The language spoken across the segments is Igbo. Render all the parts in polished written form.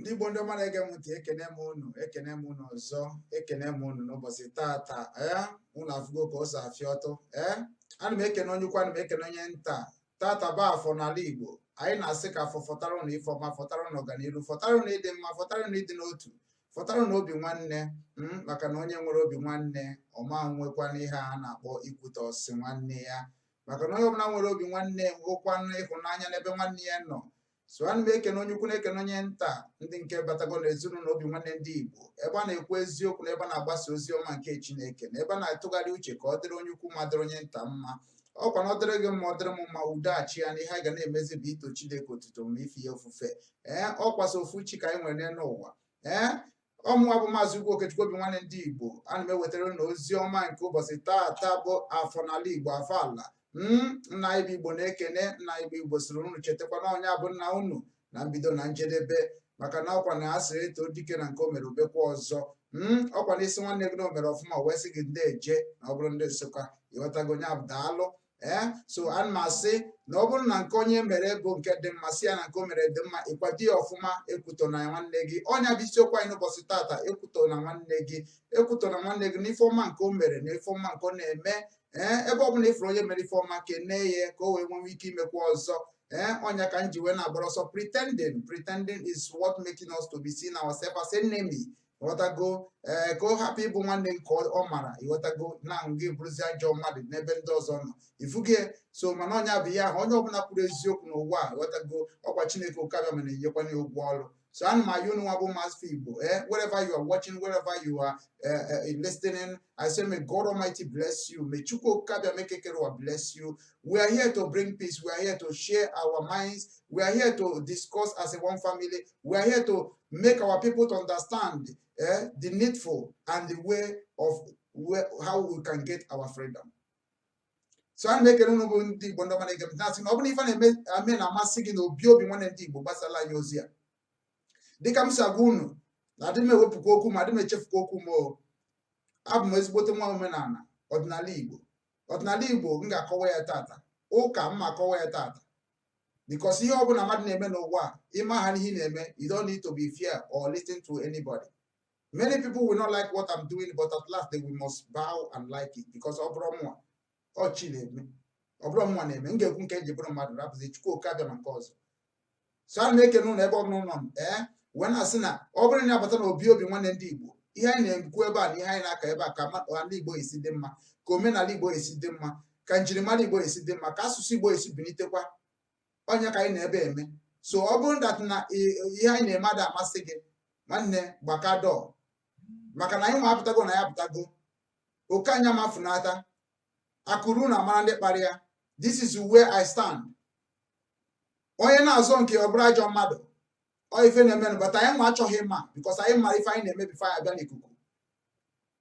Ndị Igbo, ndị ọma na-ege m ntị, ekene m unu, ekene m unu ọzọ, ekene m unu n'ụbọchị tata. Ee, unu afụgo ka o si afịa ọtụ. Ee, ana m ekene onye ukwu, ana m ekene onye nta. Tata bụ afọ n'ala Igbo. Anyị na-asị ka afọ fọtara unu ife ọma, fọtara unu ọganiru, fọtara unu ịdị mma, fọtara unu ịdị n'otu, fọtara unu obi nwanne m, maka na onye nwere obi nwanne ọma nwekwana ihe a na-akpọ ikwute ọsị nwanne ya, maka na onye ọbụla nwere obi nwanne nwekwanụ ịhụnanya n'ebe nwanne ya nọ. So ana m ekene onye ukwu, na-ekene onye nta, ndị nke batago n'ezinụlọ obi nwanne ndị Igbo, ebe a na-ekwu eziokwu na ebe a na-agbasa ozi ọma nke Chineke na ebe a na-atụgharị uche ka ọ dịrị onye ukwu ma dịrị onye nta mma. Ọkwa na ọ dịrị gị mma, ọ dịrị m mma, udo achị ya na ihe anyị ga na-emezi bụ ito Chineke otuto ma ife ya ofufe. Ee, ọ kwasa ofu chi ka anyị nwere n'elu ụwa. Ee, ọmụnwa bụ Maazị Ugwu Okechukwu, obi nwanne ndị Igbo. Ana m ewetara unu ozi ọma nke ụbọchị taata bụ afọ n'ala Igbo, afọ ala nna anyị bụ Igbo na-ekene nna anyị bụ Igbo. Sịrị unu chetakwa na onye bụ nna unu na mbido na njedebe, maka na ọkwa na asịrị eto dike na nke o mere obekwa ọzọ. Ọkwa na isi nwanne gị na o mere ọfụma, wee sị gị ndị eje na ọ bụrụ ndị Nsụka, ịghọtago? Onye abụ daalụ. Ee, so ana m asị na ọ bụrụ na nke onye mere bụ nke dị mma, si ya na nke o mere dị mma, ịkwado ya ọfụma. Ekwuto na nwanne gị. Ọnya bụ isiokwu anyị n'ụbọchị tata: ekwuto na nwanne gị, ekwuto na nwanne gị n'ife ọma nke o mere na ife ọma nke ọ na-eme. Ee, ebe ọ bụla ifuru onye mere ife ọma, kenee ya ka o wee nwee ike imekwa ọzọ. Ee, ọnya ka m ji wee na-agbara ọsọ. Pretending, pretending is what making us to be seen ourselves as enemy, ịghọtago? Ee, ka ọ hapụ ịbụ nwanne nke ọ mara, ịghọtago, na gị bụrụzi ajọ mmadụ n'ebe ndị ọzọ nọ, ifuge. So mana ọnya bụ ihe ahụ, onye ọbụla kwuru eziokwu n'ụwa a, ịghọtago, ọkwa Chineke ụkabịa mana enyekwana ya ụgwọ ọrụ. So ana m ayọ unu nwa bụ Maazị Igbo, wherever you are watching, wherever you are listening, I say may God Almighty bless you. May Chukwu Okabia Mekekerewa bless you. We are here to bring peace. We are here to share our minds. We are here to discuss as a one family. We are here to make our people to understand the needful and the way of where, how we can get our freedom. So a na-ekele unu bụ ndị Igbo, ndị ọma na-ege m na-asị na ọ bụrụ ife na-eme ame na-amasị gị na obi obi nwanne ndị Igbo, gbasara anyị ozi a. Dịka m si agwa unu na adị m ewepụkwa okwu ma adị m echefukwa okwu m o. Abụ m ezigbote nwa omenala ọdịnala Igbo. Ọdịnala Igbo m ga-akọwa ya tata, ụka m ma akọwa ya tata, because ihe ọbụla mmadụ na-eme n'ụwa a, ịma ha n'ihe ị na-eme, you don't need to be fear or listen to anybody. Many people will not like what I'm doing, but at last they will must bow and like it, because ọ bụrụ mụnwa ọ chi na-eme, ọ bụrụ mụnwa na-eme, m ga-ekwu nke eji bụrụ mmadụ rapụzi Chukwu oke abịa ma nke ọzọ. So ana m ekene ụlọ ebe ọ bụla ụlọ m. Ee, wee na-asị na ọ bụrụ na ịbata na obi obi nwanne ndị Igbo, ihe anyị na-ekwu ebe a na ihe anyị na-aka ebe a, ka ala Igbo esi dị mma, ka omenala Igbo esi dị mma, ka njirimara Igbo esi dị mma, ka asụsụ Igbo esi bilitekwa, onye ka anyị na-ebe eme. So ọ bụrụ that na ihe anyị na-eme ada amasị gị, nwanne, gbakadọ, maka na anyị nwa apụtago na ya apụtago oke anya mafunata akụrụ na amara ndị kpara ya. This is where I stand. Onye na-azọ nke ọ bụrụ ajọ mmadụ, ọ ife na-emenụ, but anyị nwa achọghị ịma, because anyị mara ife anyị na-eme before anyị abịa n'ikuku.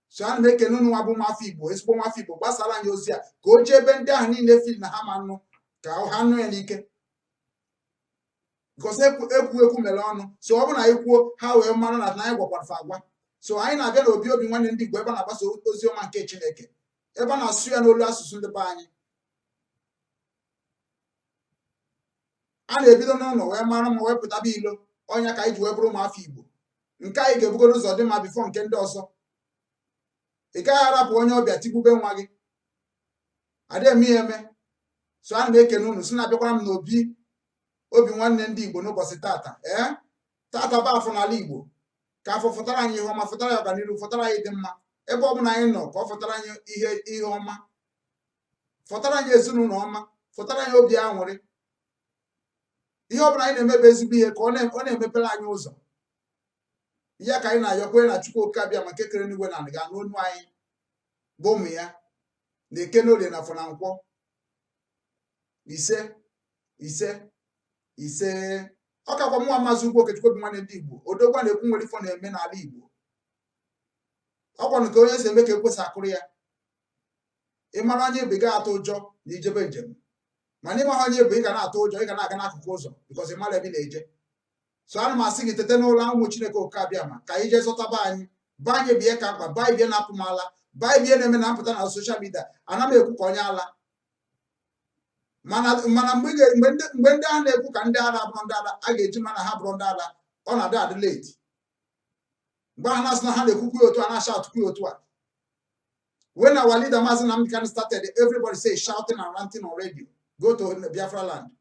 So ana m ekene unu nwa bụ nwafọ Igbo, ezigbo nwafọ Igbo. Gbasara anyị ozi a ka o jee ebe ndị ahụ niile feel na ha ma nụ, ka ha nụ ya n'ike, because ekwu ekwu mere ọnụ. So ọ bụrụ na anyị kwuo, ha wee mara na anyị gwakwara fa agwa. So anyị na-abịa n'obi obi nwanne ndị Igbo, ebe a na-agbasa ozi ọma nke Chineke, ebe a na-asụ ya n'olu asụsụ ndị be anyị. A na-ebido n'ụlọ wee mara ma wee pụtaba ilo. Ọnya ka anyị ji wee bụrụ ụmụafọ Igbo. Nke anyị ga-ebugoro ụzọ dị mma before nke ndị ọzọ. Ị gaghị arapụ onye ọbịa tigbube nwa gị, adị eme ya eme. So ana m ekene unu, si na-abịakwara m n'obi obi nwanne ndị Igbo n'ụbọchị tata. Ee, tata bụ afọ n'ala Igbo. Ka afọ fụtara anyị ihe ọma, fụtara ya ọganiru, fụtara anyị dị mma ebe ọ bụla anyị nọ, ka ọ fụtara anyị ihe ihe ọma, fụtara anyị ezinụlọ ọma, fụtara anyị obi aṅụrị. Ihe ọbụla anyị na-emebe ezigbo ihe, ka ọ na-emepere anyị ụzọ ya, ka anyị na-ayọkwe na Chukwu oke abịa ma nke kere n'igwe na ga n'onu anyị bụ ụmụ ya na eke n'orie na afọ na nkwọ. Ise, ise, ise. Ọ kakwa mụnwa, Maazị Ugwu Okechukwu, obi nwanne ndị Igbo, odogwa na-ekwu nwere ifo na-eme n'ala Igbo. Ọ kwanụ ka onye si eme ka ekwesị akụrụ ya. Ịmara onye bụ, ị gaghị atụ ụjọ na ijebe njem, mana ịmaha onye bụ, ị ga na-atụ ụjọ, ị ga na-aga n'akụkụ ụzọ, because ị mara ebe ị na-eje. So ana m asị gị, tete n'ụlọ, ụmụ Chineke oke abịa ma ka anyị jee zọta be anyị. Be anyị bụ ihe ka mkpa. Be anyị bie na-apụ m ala. Be anyị bie na-eme na mpụta na social media, ana m ekwu ka onye ala, mana mgbe ndị ahụ na-ekwu ka ndị ara bụrụ ndị ara, a ga-eji mana ha bụrụ ndị ara. Ọ na-adị adị late. Mgbe ha na-asị na ha na-ekwukwu otu a, na-asha atụkwu otu a. When our leader Mazi Nnamdi Kanu started, everybody say shouting and ranting on radio, "Go to Biafra land."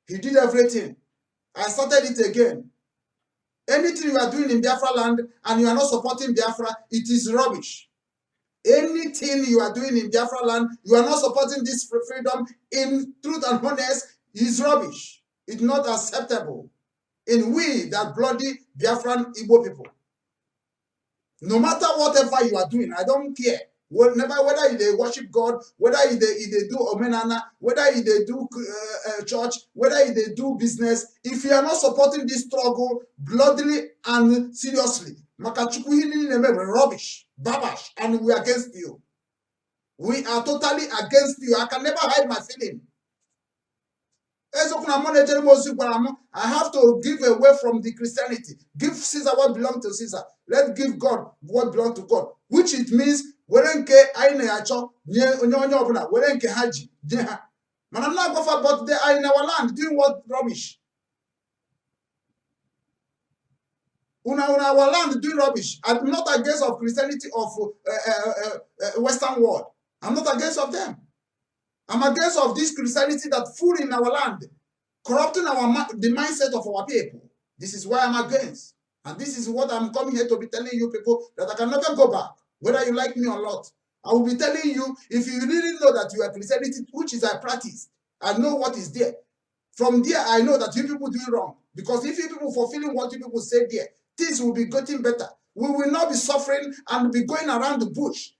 He did everything. I started it again. Anything you are doing in Biafra land and you are not supporting Biafra, it is rubbish. Anything you are doing in Biafra land, you are not supporting this freedom in truth and honest, is rubbish. It's not acceptable. In we, that bloody Biafran Igbo people. No matter whatever you are doing, I don't care. Whenever, whether you dey worship God, whether you dey do omenana, whether you dey do church, whether you dey do business, if you are not supporting this struggle bloodily and seriously, maka Chukwu, ihe niile na-eme bụ rubbish, babash, and we are against you. We are totally against you. I can never hide my feeling. Eziokwu na mụ na-ejere m ozi gwara m, I have to give away from the Christianity. Give Caesar what belong to Caesar. Let give God what belong to God. Which it means, were nke anyị na-achọ nye onye onye ọbụla, were nke ha ji nye ha. Mana m na-agwafa, but they are in our land doing what rubbish. Una in our land doing rubbish. I'm not against of Christianity of Western world. I'm not against of them. I'm against of this Christianity that full in our land, corrupting the mindset of our people. This is why I'm against. And this is what I'm coming here to be telling you people, that I can never go back, whether you like me or not. I will be telling you, if you really know that you are Christianity, which is I practice, I know what is there. From there, I know that you people doing wrong. Because if you people fulfilling what you people say there, things will be getting better. We will not be suffering and be going around the bush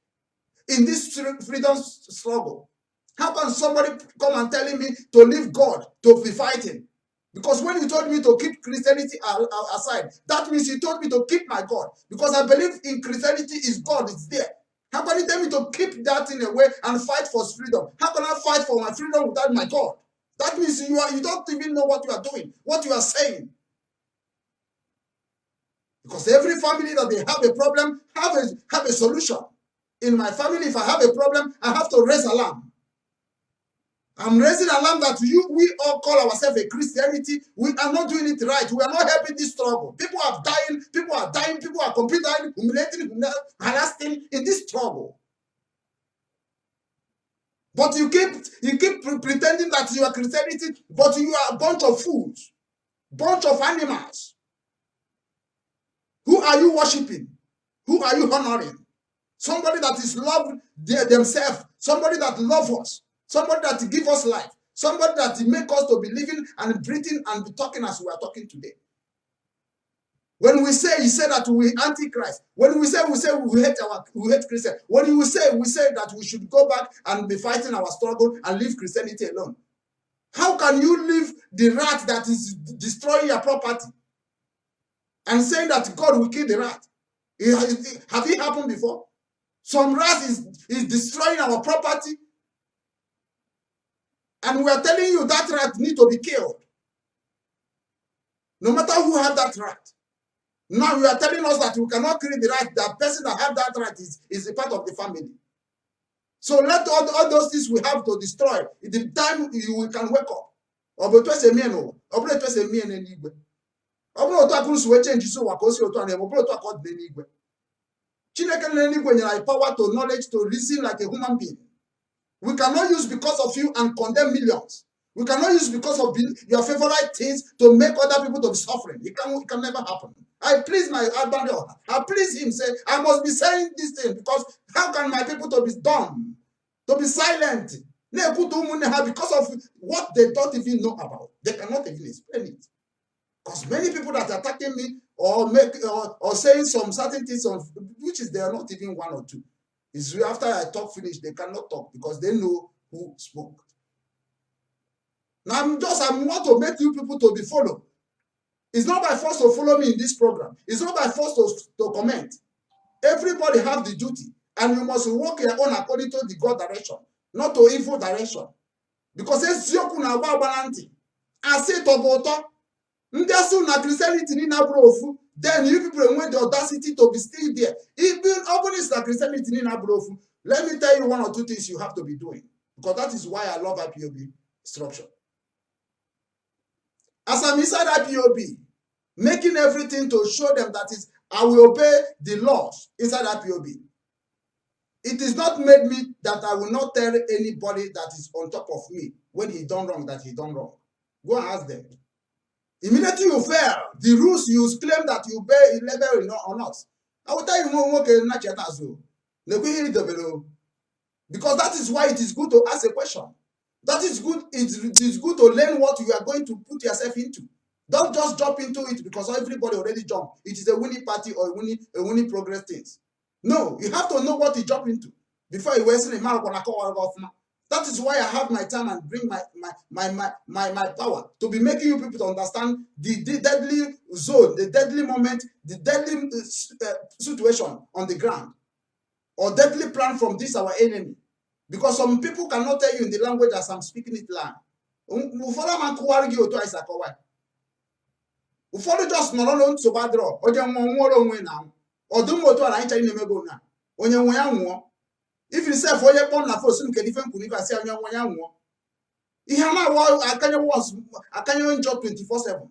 in this freedom struggle. How can somebody come and telling me to leave God to be fighting? Because when you told me to keep Christianity aside, that means you told me to keep my God. Because I believe in Christianity is God, it's there. How can you tell me to keep that in a way and fight for freedom? How can I fight for my freedom without my God? That means you don't even know what you are doing, what you are saying. Because every family that they have a problem have a solution. In my family, if I have a problem, I have to raise alarm. I'm raising alarm that you we all call ourselves a Christianity. We are not doing it right. We are not helping this struggle. People are dying, people are dying, people are completely dying, humiliating, harassing in this struggle. But you keep pretending that you are Christianity, but you are a bunch of fools, bunch of animals. Who are you worshiping? Who are you honoring? Somebody that is loved themselves, somebody that love us, somebody that give us life, somebody that make us to be living and breathing and be talking as we are talking today. When we say, you say that we antichrist. When we say we hate Christian. When you say, we say that we should go back and be fighting our struggle and leave Christianity alone. How can you leave the rat that is destroying your property and saying that God will kill the rat? Have it happened before? Some rat is destroying our property, and we are telling you that rat need to be killed. No matter who have that rat. Now you are telling us that we cannot kill the rat. That person that have that rat is a part of the family. So let all those things we have to destroy. In the time you can wake up. Ọ bụ otu esi eme ya n'ụwa, ọ bụrụ otu esi eme ya n'eluigwe. Ọ bụrụ otu akụrụ si wee change si ụwa ka o si otu a na-eme, ọ bụrụ otu a ka ọ dị n'eluigwe. Chineke n'eluigwe nyere anyị power to knowledge to reason like a human being. We cannot use because of you and condemn millions. We cannot use because of your favorite things to make other people to be suffering. It can never happen. I please my husband. I please him. Say, I must be saying this thing, because how can my people to be dumb, to be silent? Na-ekwute ụmụnne ha because of what they don't even know about. They cannot even explain it. Because many people that are attacking me or make or saying some certain things on which is they are not even one or two. Is after I talk finish, they cannot talk because they know who spoke. Now I want to make you people to be followed. It's not by force to follow me in this program. It's not by force to comment. Everybody have the duty, and you must work your own according to the God direction, not to evil direction. Because eziokwu na-agba agba na ntị. Asị tọbụ ụtọ. Ndị asị na Christianity niile abụrụ ofu, then you people enwe the audacity to be still there. Even ọ bụrụ na Christianity niile abụrụ ofu, let me tell you one or two things you have to be doing. Because that is why I love IPOB structure. As I'm inside IPOB, Making everything to show them that is I will obey the laws inside IPOB. It is not made me that I will not tell anybody that is on top of me when he done wrong that he done wrong. Go and ask them. Immediately you fail, the rules you claim that you obey level or not. I will tell you nwoke nacheta azụ. Nekwe ihe idobere o. Because that is why it is good to ask a question. That is good. It is good to learn what you are going to put yourself into. Don't just jump into it because everybody already jumped. It is a winning party or a winning progress things. No, you have to know what you jump into before you waste. That is why I have my time and bring my power to be making you people to understand the deadly zone, the deadly moment, the deadly situation on the ground, or deadly plan from this our enemy. Because some people cannot tell you in the language as I'm speaking it now. Ụfọdụ ama nkụwarị gị otu anyị si akọwa ya. Ụfọdụ just nọrọ na nsogbu adịrọ, onye nwụọ nwụọrọ onwe na ọdụm otu a na anyị chọrọ na-emebe na onye nwe ya nwụọ. If sef onye kpọm na phone m, kedu ife nkwuru ife asị onye nwe ya nwụọ, ihe a na-awa akanye once akanye njọ 24/7.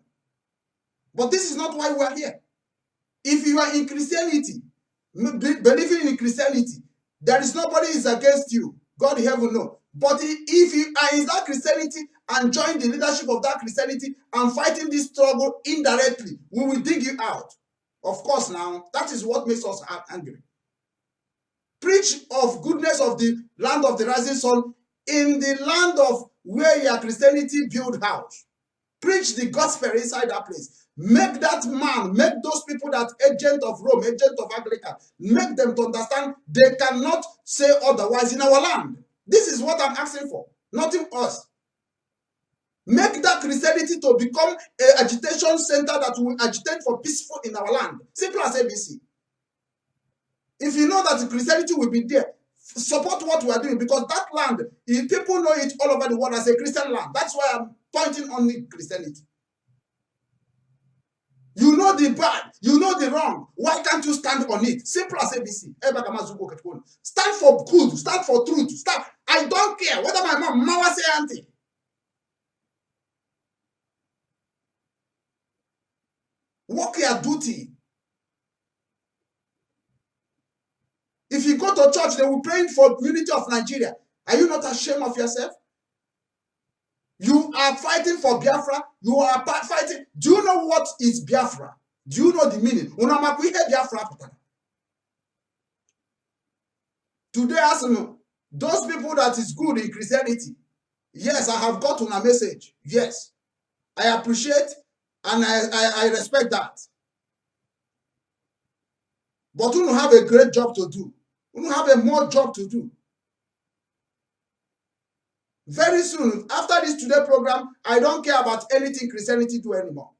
But this is not why we are here. If you are in Christianity, believing in Christianity, there is nobody is against you. God in heaven know. But if you are in that Christianity and join the leadership of that Christianity and fighting this struggle indirectly, we will dig you out. Of course, now that is what makes us angry. Preach of goodness of the land of the rising sun in the land of where your Christianity build house. Preach the gospel inside that place. Make that man, make those people that agent of Rome, agent of Anglican, make them to understand they cannot say otherwise in our land. This is what I'm asking for, nothing else. Make that Christianity to become a agitation center that will agitate for peaceful in our land. Simple as ABC. If you know that Christianity will be there, support what we are doing, because that land, if people know it all over the world as a Christian land, that's why I'm pointing on the Christianity. You know the bad, you know the wrong. Why can't you stand on it? Simple as ABC. Stand for good, stand for truth. Stand. I don't care whether my mom, mama say auntie. Work your duty. If you go to church, they will pray for unity of Nigeria. Are you not ashamed of yourself? You are fighting for Biafra. You are fighting. Do you know what is Biafra? Do you know the meaning? Unu amakwa ihe Biafra pụtara? Today, as those people that is good in Christianity, yes, I have gotten a message. Yes, I appreciate and I respect that. But you have a great job to do. You have a more job to do. Very soon, after this today program, I don't care about anything Christianity do anymore.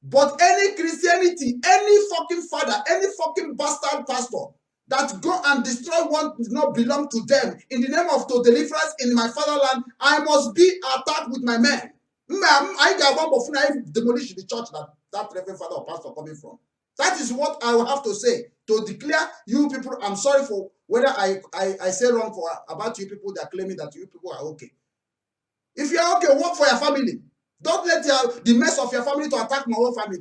But any Christianity, any fucking father, any fucking bastard pastor that go and destroy what does not belong to them in the name of to deliverance in my fatherland, I must be attacked with my men. I got one before I demolish the church that that reverend father or pastor coming from. That is what I will have to say to declare you people. I'm sorry for whether I say wrong for about you people that are claiming that you people are okay. If you are okay, work for your family. Don't let the mess of your family to attack my own family.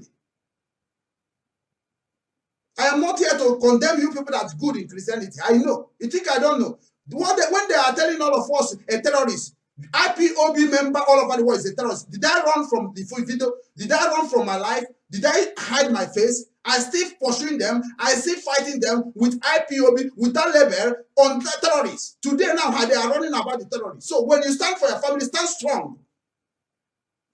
I am not here to condemn you people that's good in Christianity. I know. You think I don't know? When they are telling all of us a terrorist, IPOB member all over the world is a terrorist. Did I run from the full video? Did I run from my life? Did I hide my face? I still pursuing them. I still fighting them with IPOB, with that label on the terrorists. Today now, they are running about the terrorists. So when you stand for your family, stand strong.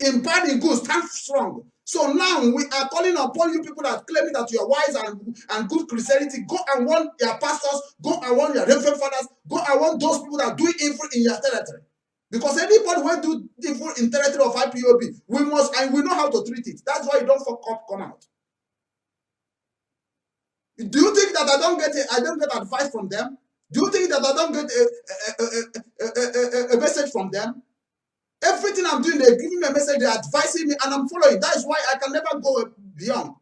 In bad and good, stand strong. So now we are calling upon you people that claiming that you are wise and good Christianity. Go and warn your pastors, go and warn your reverend fathers, go and warn those people that do evil in your territory. Because anybody who do evil in territory of IPOB, we must and we know how to treat it. That's why you don't fuck up, come out. Do you think that I don't get advice from them? Do you think that I don't get a message from them? Everything I'm doing, they're giving me a message, they're advising me, and I'm following. That is why I can never go beyond.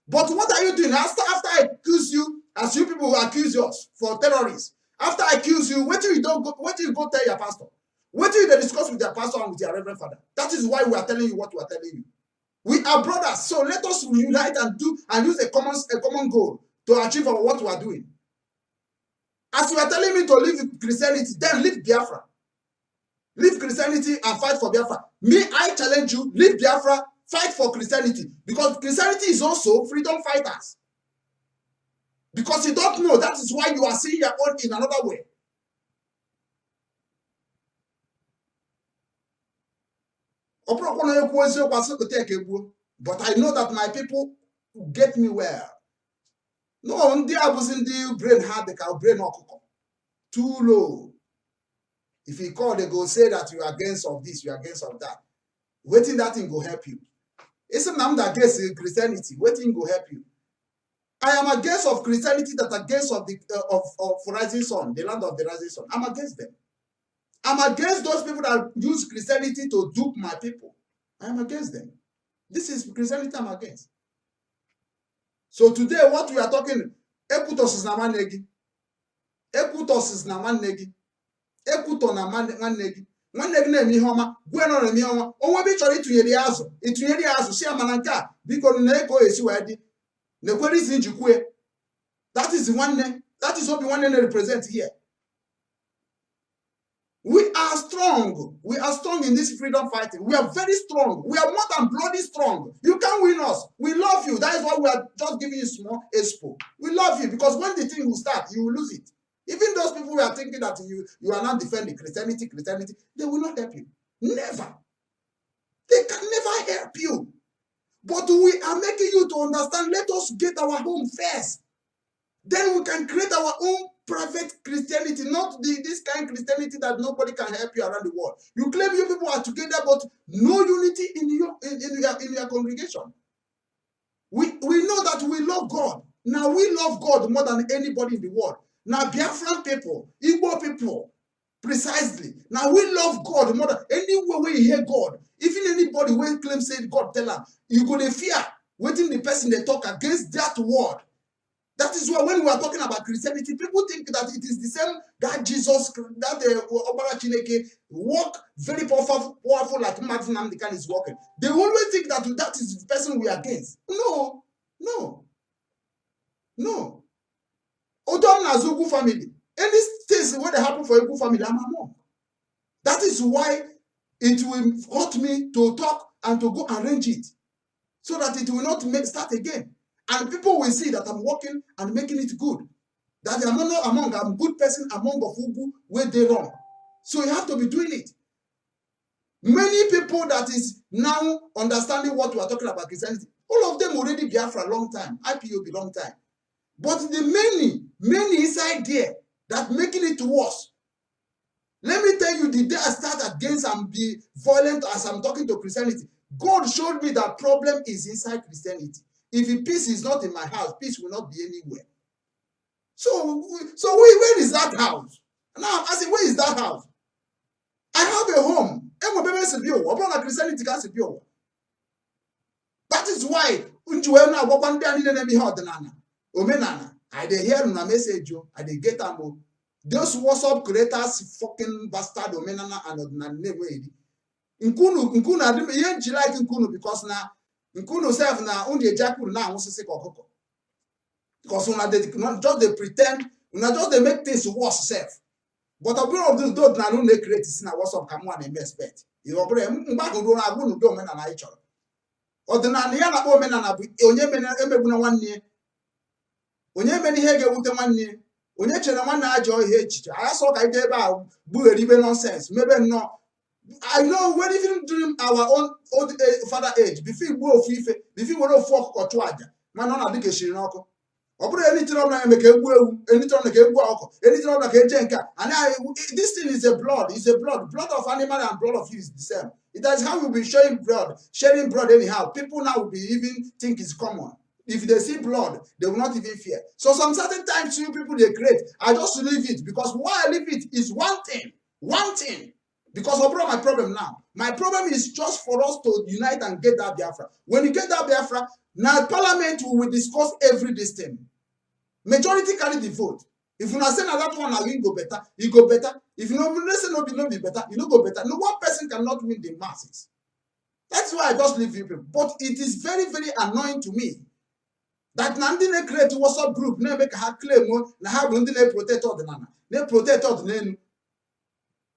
But what are you doing? After I accuse you, as you people accuse us for terrorists, after I accuse you, wait till you don't go, wait till you go tell your pastor. Wait till you discuss with your pastor and with your reverend father. That is why we are telling you what we are telling you. We are brothers, so let us unite and do and use a common goal to achieve our, what we are doing. As you are telling me to leave Christianity, then leave Biafra. Leave Christianity and fight for Biafra. Me, I challenge you, leave Biafra, fight for Christianity. Because Christianity is also freedom fighters. Because you don't know, that is why you are seeing your own in another way. Ọ bụrụkwa na ekwu eziokwu asị pụta ya ka egbuo. But I know that my people get me well. No, ndị a bụzi ndị brain ha dị ka brain ọkụkọ. Too low. If you call, they go say that you are against of this, you are against of that. Wetin that thing go help you? Isi m na m da against Christianity, wetin go help you? I am against of Christianity that against of the of rising sun, the land of the rising sun. I'm against them. I'm against those people that use Christianity to dupe my people. I am against them. This is Christianity I'm against. So today, what we are talking, ekwutọsis na nwanne gị, ekwutọsis na nwanne gị, ekwutọ na nwanne gị, nwanne gị na-eme ihe ọma, gwa ya na ọ na-eme ihe ọma. Onwe ebe ị chọrọ ịtụnyere ya azụ, ịtụnyere ya azụ, si ya mana nke a, biko na ka o esi wee dị, na-ekwere isi njikwue. That is nwanne, that is obi nwanne na-represent here. We are strong. We are strong in this freedom fighting. We are very strong. We are more than bloody strong. You can't win us. We love you. That is why we are just giving you small expo. We love you because when the thing will start, you will lose it. Even those people who are thinking that you are not defending Christianity, Christianity, they will not help you. Never. They can never help you. But we are making you to understand, let us get our home first. Then we can create our own private Christianity, not this kind of Christianity that nobody can help you around the world. You claim you people are together, but no unity in your congregation. We know that we love God. Now we love God more than anybody in the world. Now Biafran people, Igbo people, precisely. Now we love God more than anywhere we hear God. Even anybody wey claim say God tell am, you go dey fear wetin the person dey talk against that word. That is why when we are talking about Christianity, people think that it is the same that Jesus, that Obara Chineke work very powerful, powerful like Mazi Nnamdi Kanu is working. They always think that that is the person we are against. No, no, no. Odom na Ugwu family. Any things wey dey happen for Ugwu family, I'm among. That is why it will hurt me to talk and to go arrange it so that it will not start again. And people will see that I'm working and making it good. That I'm not among, I'm good person among of Ugwu where they wrong. So you have to be doing it. Many people that is now understanding what we are talking about Christianity, all of them already Biafra long time, IPOB long time. But the many, many inside there that making it worse. Let me tell you, the day I start against and be violent as I'm talking to Christianity, God showed me that problem is inside Christianity. If the peace is not in my house, peace will not be anywhere. So where is that house? Now I'm asking, where is that house? I have a home. Enwe ebe si bịa ụwa, ọ bụrụ na Christianity ka si bịa ụwa. That is why m ji wee na-agwakwa ndị a niile na-eme ihe ọdịnala, omenala. I dey hear una message o, I dey get am o. Those WhatsApp creators, fucking bastard omenala and ọdịnala na-enweghị. Nke unu adị m ihe nji like nke unu because na nke unu sef na unu eji aka unu na-anwụsịsị ka ọkụkọ. Because una dey just dey pretend, una just dey make things worse sef. But ọ bụrụ ọdụ ọdịnala unu na-ecreate si na WhatsApp ka mụnwa na-eme expect. Ọ bụrụ mgbe ahụ ruo agwụ n'ụdị omenala anyị chọrọ. Ọdịnala ya na-akpọ omenala bụ onye emegbuna nwanne ya, onye mere ihe ga-ewute nwanne ya, onye chere nwanne ya ajọ ihe echiche. Anyị sọ ka anyị jee ebe a gbughere ibe nonsense mebe nnọọ. I know when even during our own old age, father age, before igbuo ofu ife, before were ofu ọkụkọ chụọ aja, mana ọ na-adị ka eshiri n'ọkụ. Ọ bụrụ anything ọbụla eme ka egbuo ewu, anything ọbụla ka egbuo ọkụkọ, anything ọbụla ka eje nke a. And this thing is a blood, is a blood. Blood of animal and blood of you is the same. It is how we be showing blood, sharing blood anyhow. People now will be even think it's common. If they see blood, they will not even fear. So some certain times you people they create, I just leave it because why I leave it is one thing, one thing. Because of my problem now. My problem is just for us to unite and get that Biafra. When you get that Biafra, now parliament we will discuss every this thing. Majority carry the vote. If you not say na that one, now you go better, you go better. If you no say no be no be better, you no go better. No one person cannot win the masses. That's why I just leave you people. But it is very, very annoying to me that na ndị na-create WhatsApp group na-eme ka ha claim na ha bụ ndị na-eprotect ọdịnala, na-eprotect ọdịnelu,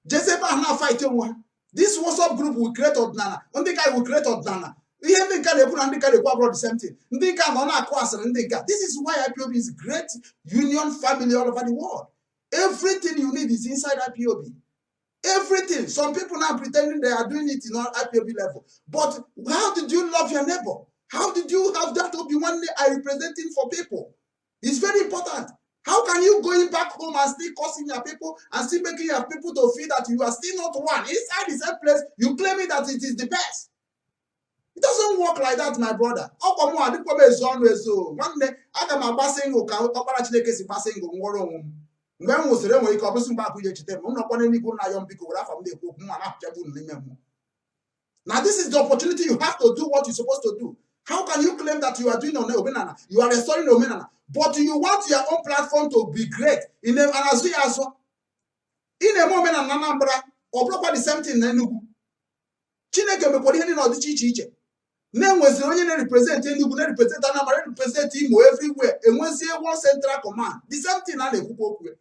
jezi ebe ahụ na-fight onwe ha. This WhatsApp group will create ọdịnala, ndị ka will create ọdịnala. Ihe ndị nka na-ekwu na ndị ka na-ekwu abụrụ the same thing. Ndị nka nọ na-akụ asịrị ndị nka. This is why IPOB is great union family all over the world. Everything you need is inside IPOB. Everything. Some people now pretending they are doing it in all IPOB level. But how did you love your neighbor? How did you have that obi one day are representing for people? It's very important. How can you going back home and still cursing your people and still making your people to feel that you are still not one inside the same place you claiming that it is the best? It doesn't work like that, my brother. Ọkwa mụ adịkwa m ezo ọnụ ezo. Nwanne, aga m agbasị ngụ ka ọkpara Chineke si gbasị ngụ nwụọrọ onwe m. Mgbe m nwụsịrị, enwere ike ọ bụsị mgbe akụ ihe echeta m. M nọkwa n'eluigwe na ayọ m, biko, were afa m na-ekwu okwu nwa na-apụchabu unu n'ime mmụọ. Now this is the opportunity you have to do what you're supposed to do. How can you claim that you are doing on Omenana, you are restoring Omenana, but you want your own platform to be great in a and azụ ya azụ? Ị na-eme omenala na Anambra, ọ bụrụkwa the same thing na Enugu. Chineke mekwara ihe niile ọdịcha iche iche. Na-enweziri onye na-represent Enugu, na-represent Anambra, na-represent Imo, everywhere. Enwezie one central command. The same thing a na-ekwukwa okwu ya.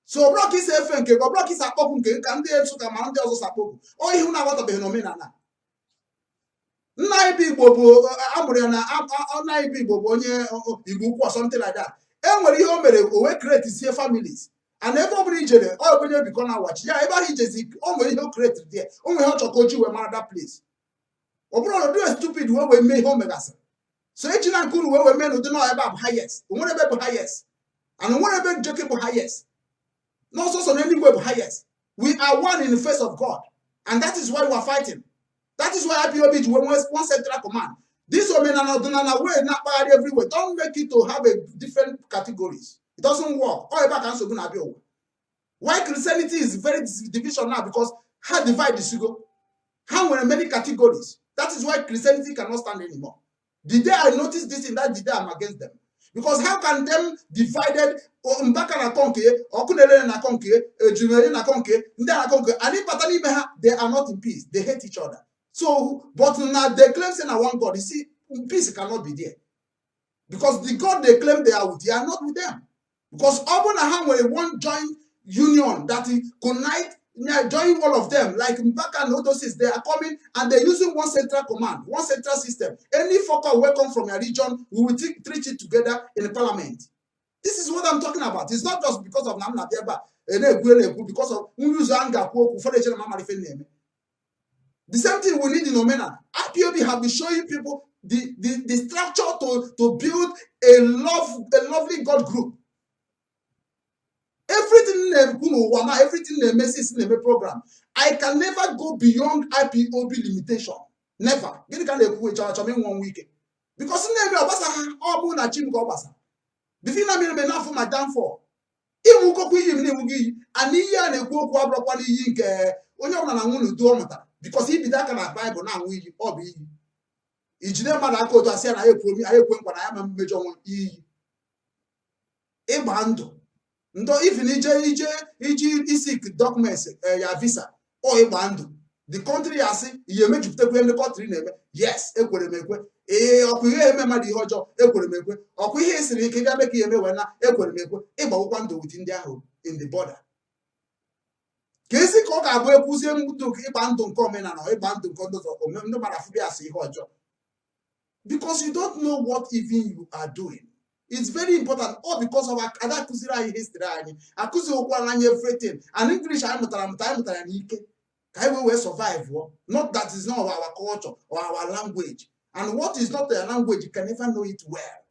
So ọ bụrụ ka isi efe nke gị, ọ bụrụ ka isi akpọpụ nke ka ndị Nsụka ma ndị ọzọ si akpọpụ. Ọ ihe unu aghọtabeghị n'omenala. Nna anyị bụ Igbo bụ amụrụ ya na nna anyị bụ Igbo bụ onye Igbo ukwu or something like that. E nwere ihe o mere, o wee create sie families. And ebe ọ bụla ijere, ọ bụ onye bikọ na awachi ya ebe ahụ ijezi, o nwere ihe o create there. O nwere ihe ọ chọrọ ka o ji wee mara that place. Ọ bụrụ na ọ stupid wee wee mee ihe o megasịrị. So eji na nke unu wee wee mee n'ụdị na ebe a bụ highest. O nwere ebe bụ highest. And o nwere ebe Njeke bụ highest. N'ọsọsọ n'eluigwe bụ highest. We are one in the face of God. And that is why we are fighting. That is why IPOB ji nwee one central command. This omenala ọdịnala way na-akpagharị everywhere. Don't make it to have a different categories. It doesn't work. Ọ ebe a ka nsogbu na-abịa ụwa. Why Christianity is very division now? Because ha divide isigo. Ha nwere many categories. That is why Christianity cannot stand anymore. The day I noticed this in that, the day I'm against them. Because how can them divided, Mbaka na-akọ nke, ọkụ na-elele na-akọ nke, ejumere na-akọ nke, ndị a na-akọ nke, and ịbata n'ime ha, they are not in peace. They hate each other. So, but now they claim say na one God. You see, peace cannot be there. Because the God they claim they are with, they are not with them. Because ọ bụrụ na ha nwere one joint union that unite, yeah, join all of them, like Mbaka and Odosis, they are coming and they're using one central command, one central system. Any fucker will come from your region, we will treat it together in the parliament. This is what I'm talking about. It's not just because of Namna Biaba, because of ụzọ anga kwuo okwu, ụfọdụ echere ma amara ife na-eme. The same thing we need in Omenala. IPOB have been showing people the structure to build a lovely God group. Everything na-ekwu n'ụwa na everything na-eme since na-eme program. I can never go beyond IPOB limitation. Never. Gịnị ka na-ekwu? Chọrọ achọ m ịnwụ ọnwụ ike. Because na-eme ọ gbasa ha, ọ bụ na chi m ka ọ gbasa. Before na mere n'afọ ma downfall. Iwu kokwu iyi m na-ewu gị iyi. And iyi a na-ekwu okwu abụrụkwa n'iyi nke onye ọbụla na nwunye udo ọ mụtara. Because ibido aka na Baịbụl na-aṅụ iyi, ọ bụ iyi. Ijide mmadụ aka otu asị ya na ya ekwu anyị ekwe nkwa na ya ma mmejọ nwe iyi. Ịgba ndụ ndọ, even ije ije iji isik documents ya visa, ọ ịgba ndụ the country, ya asị ihe emejupụtakwa ndị country na-eme. Yes, ekwere m ekwe. Ee, ọkwa ihe eme mmadụ ihe ọjọọ, ekwere m ekwe. Ọkwa ihe siri ike bịa mee ka ihe eme wee na ekwere m ekwe. Ịgbawụkwa ndụ with ndị ahụ in the border ka esi ka ọ ga-abụ ekwuzie ndụ ịgba ndụ nke omenala, ịgba ndụ nke ndụ ndị mmadụ afụbịa asị ihe ọjọọ, because you don't know what even you are doing. It's very important, all because of ada akụziri anyị history anyị, akụzighịkwara anyị everything. And English anyị mụtara amụta, anyị mụtara ya n'ike ka anyị wee survive o. Not that is not our culture or our language. And what is not their language, you can never know it well.